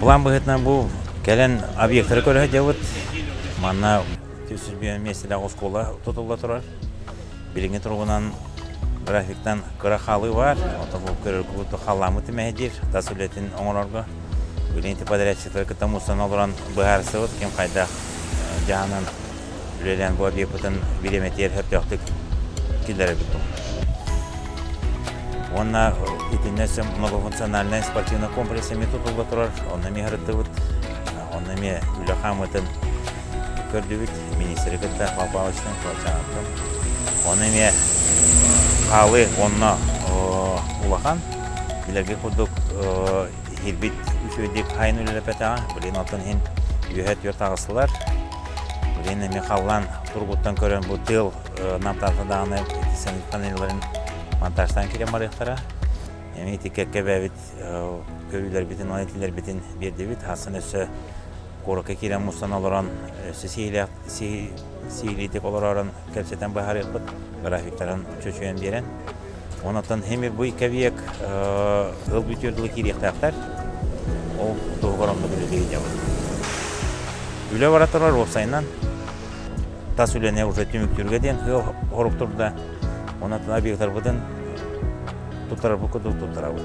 План быһыытынан бу кэлэн объектары көрө сылдьабыт. Манна 301 миэстэлээх оскуола тутулла турар. Билиҥҥи туругунан графиктан кыра хаалыы баар. Оттон бу көрөр курдук халлааммыт мэһэйдиир тас үлэтин оҥорорго. Билигин ити подрядчиктары кытта мустан олорон быһаарсыбыт ким хайдах дьаһанан үлэлээн бу объекпытын бириэмэтигэр сөптөөхтүк киллэрэбит дуу. Уонна итиннэ өссө многофункциональнай спортивный комплекс эмиэ тутулла турар. Онно эмиэ сырыттыбыт. Онно эмиэ үлэ хаамыытын көрдүбүт. Министри кытта Павел Павловичтан, Квачановтан. Онно эмиэ хаалыы онно улахан. Билэргэ курдук иһирбит үчүгэйдик хайын үлэлэппэтэҕэ. Билигин оттон иһин үөһэ түөрт таҕыстылар. Билигин эмиэ халлаан туругуттан көрөн бу тыал намтаата даҕаны ити панелларын монтажтаан киирэн барыахтара. Эмиэ ити кэккэ бэйэбит көрүүлэрбитин уонна этиилэрбитин биэрдибит. Хассан өссө куоракка киирэн мустан олорон өссө сиһилиитик олоророн кэпсэтэн быһаарыахпыт, графиктарын чочуйан биэрэн. Онон химир бу икки объект ыл бүтүөр дылы киириэхтээхтэр. Ол туһугар оннук үлэлии сылдьабыт. Үлэ бара турар уопсайынан тас үлэни уже түмүктүүргэ диэн сыал сорук турда. Онон объектарбытын туттарарбыт курдук туттарабыт.